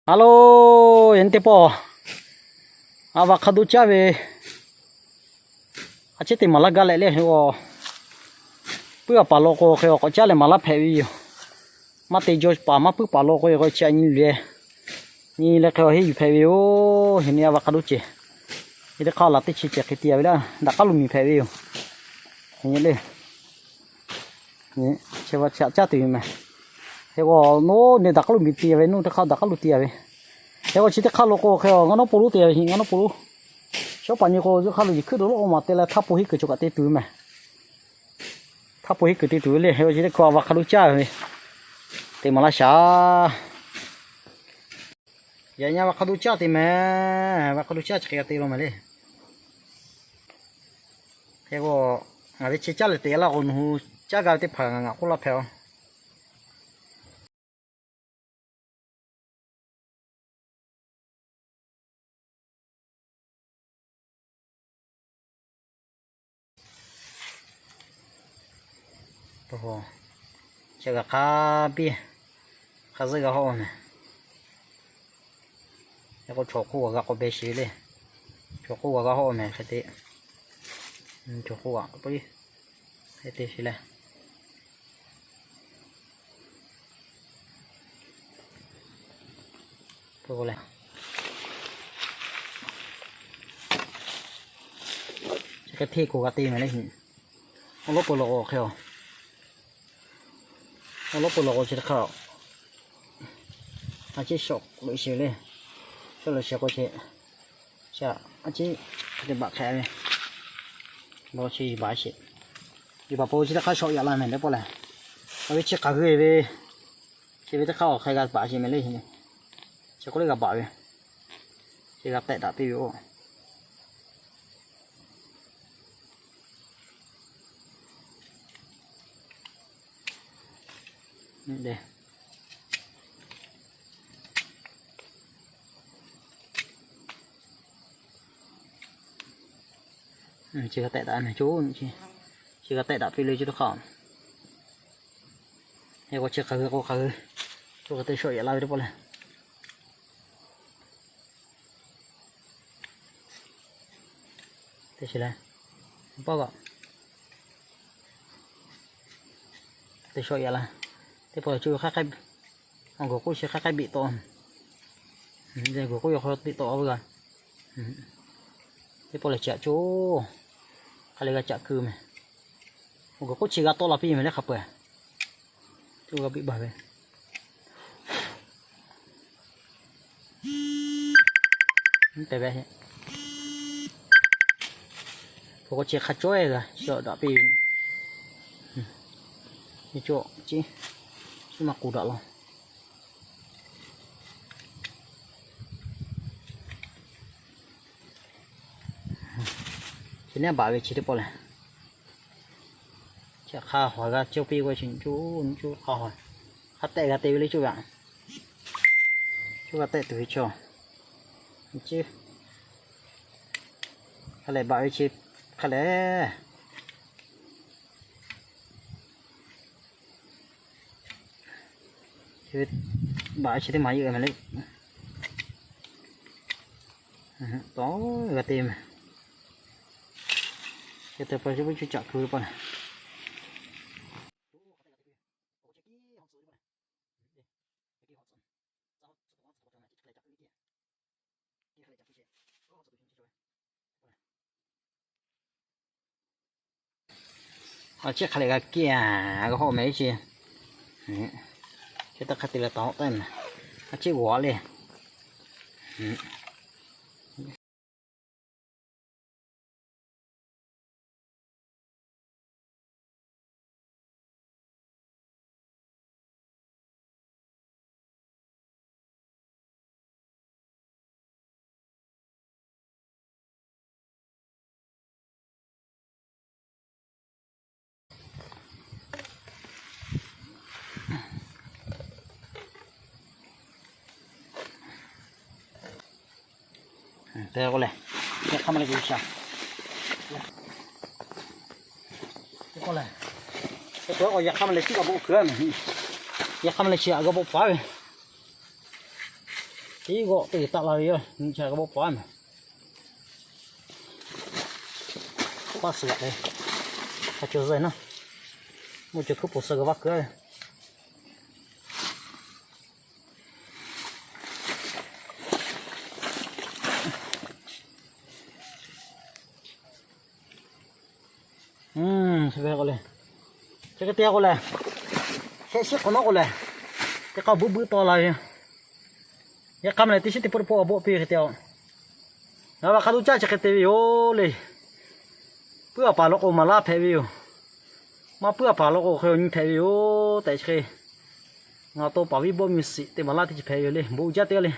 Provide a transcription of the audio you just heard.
Hello, yaꞈ nyi teˇ pawˆ, avocado caˇ ve a ciˉ teˇ maˍ laˇ gaˇ leh le. Puiˉ a paˍ law k'o hk'e k'awꞈ caˇ leh maˍ laˇ hpehꞈ ve yoˬ. Maˇ te jaw paˍ maˇ puiˉ paˍ law k'o, k'awꞈ chi a nyi luˬ e nyi leh hk'e henˇ yuˬ hpehꞈ ve yoˬ. Yaꞈ nyi avocado ceh, yaꞈ teˇ hk'aˇ laˬ teˇ chi ceh hk'e te a ve laˇ, daꞈ k'aˉ lo miˬ hpehꞈ ve yoˬ. Yaꞈ nyi le, chi a caˇ tuˬ yoˬ mehˍ. Hk'e k'o, nawˬ nyi daꞈ k'aˉ lo miˬ te a ve, nawˬ teˇ hk'aˇ daꞈ k'aˉ lo te a ve. Hk'e k'o, chi teˇ hk'aˇ lo k'o hk'e, ngaˇ nawˉ po lonˉ te a ve, ngaˇ nawˉ po lonˉ. Shawˉ paˍ nyi k'o, zuˇ hk'aˇ lo yiˬ hkuiˉ do lo k'o maˍ te leh htaˇ po henˇ kuiˬ chaw kaꞈ te tuˬ ve mehˍ. Htaˇ po henˇ kuiˬ te tuˬ ve le. Hk'e k'o, chi teˇ hkui avocado caˇ ve, te maˍ laˇ shaˍ. Yaꞈ nyi avocado caˇ te mehˍ, avocado caˇ chi hk'e g'a te lo mehˍ le. Hk'e k'o, ngaˬ ve chi caˇ leh te laˇ k'o, nawˬ hui caˇ g'a ve teˇ hpaˍ ngaˬ ngaˬ k'oˆ laˇ hpehꞈ a. Chi g'a hk'a biˇ, hk'a zuhˆ g'a hawˆ mehˍ. Yaꞈ k'o chaw hk'oˆ g'a g'a k'awꞈ beh sheˍ ve le. Chaw hk'oˆ g'a g'a hawˆ mehˍ hk'e te. Chaw hk'oˆ g'a k'awꞈ beh te sheˍ le. Hk'e hteˇ k'o g'a te mehˍ le. Awˬ lawˉ peuˬ lawˬ k'o hk'e a, awˬ lawˉ peuˬ lawˬ k'o chi hk'aˇ a ciˉ shawˆ loꞈ sheˍ le. Shawˆ loꞈ sheˍ k'o chi, a ciˉ hk'e te baꞈ hk'e ve, lawˬ chi baꞈ sheˍ. Iˬ baˬ po chi teˇ hk'aˇ shawˆ yaꞈ la mehˍ teˇ pawˆ lehˬ, a ve chi hk'aˬ hui ve, chi ve teˇ hk'aˇ awˬ hk'e g'a baꞈ sheˍ mehˍ le. Chi k'oˆ le g'a baꞈ ve, chi g'a tehˆ daꞈ piˇ ve oˬ. Chi g'a tehˆ daꞈ mehˍ co, chi g'a tehˆ daꞈ piˇ le chi teˇ hk'aˇ. Hk'e k'o chi hk'aˬ hui k'o hk'aˬ hui, co hk'e te shawˆ yaꞈ la ve teˇ pawˆ lehˬ. Te sheˍ le, paˆ g'aꞈ te shawˆ yaꞈ la. Teˇ pawˆ lehˬ co hk'aˇ k'ai, awˬ g'uiˬ k'oˆ chi hk'aˇ k'ai biˆ tawˆ. G'uiˬ k'oˆ yaw hk'aw biˆ tawˆ ve g'a. Teˇ pawˆ lehˬ chi aꞈ co hk'a leh g'a caꞈ keu mehˍ. Awˬ g'uiˬ k'oˆ chi g'a tawˆ la piˇ mehˍ le hk'a peu-eˬ. Co g'a biˆ baˬ ve. Te ve, hk'e k'o chi hk'a cawˇ e g'a shawˆ daꞈ piˇ ve. Nyi co chi, chi maˇ k'oˍ daꞈ law. Chi neˉ baꞈ ve chi teˇ pawˆ lehˬ, chi hk'a haw g'a cawˇ piˇ k'o chi nyi co, nyi co hk'a haw, hk'a tehˆ g'a te ve le co g'aꞈ. Co g'a tehˆ tuˬ ve chaw, nyi co hk'a lehˬ baꞈ ve chi hk'a lehˬ. Baꞈ ve chi teˇ maˍ yeˇ mehˍ le. Tawˇ g'a te mehˍ. Hk'e te pa chi beuꞈ co caꞈ keu ve pa lehˬ. A ciˉ hk'a lehˬ g'a kiˇ a, g'a hawˆ mehˍ iˉ ce. Chi teˇ hk'aˇ te leh tawˍ hawˆ taˇ mehˍ. A ciˉ g'awˬ le. Te k'o lehˬ, yaꞈ hk'aˇ maˇ leh g'uiˬ sha. Te k'o lehˬ, te k'o yaꞈ hk'aˇ maˇ leh chi g'a bvuhꞈ kuiˬ a mehˍ. Yaꞈ hk'aˇ maˇ leh chi g'a bvuhꞈ paˍ ve. Teˇ g'awˆ teˇ g'aˇ taˆ la ve yoˬ, nyi cha ka bawˆ paˍ a maˬ. Paˆ suhˍ laꞈ ve, hk'a cawˬ zuhˇ naˉ, mvuhˇ cawˬ hkuiˉ poˬ suh g'a vaˇ keu a ve. K'o le, chi hk'e te k'o lehˬ, shehˆ shiˉ hk'awꞈ nawˉ k'o lehˬ, teˇ k'aˇ buiˇ buiˇ tawˆ la ve. Yaꞈ hk'aˇ maˬ lehˬ, teˇ shiˉ teˇ pawˆ teˇ pawˆ a bawˆ piˇ ve hk'e te a. Ngaˬ hui hk'a dawˇ caˇ chi hk'e te ve yoˬ le. Puiˉ a paˍ law k'o maˍ laˇ hpehꞈ ve yoˬ. Maˇ puiˉ a paˍ law k'o hk'e nyi hpehꞈ ve yoˬ tehꞈ chi hk'e, ngaˬ to paˍ viˉ bawˆ miˬ shiˍ te maˍ laˇ teˇ chi hpehꞈ ve yoˬ le. Bon jaˇ teˇ g'aˇ le.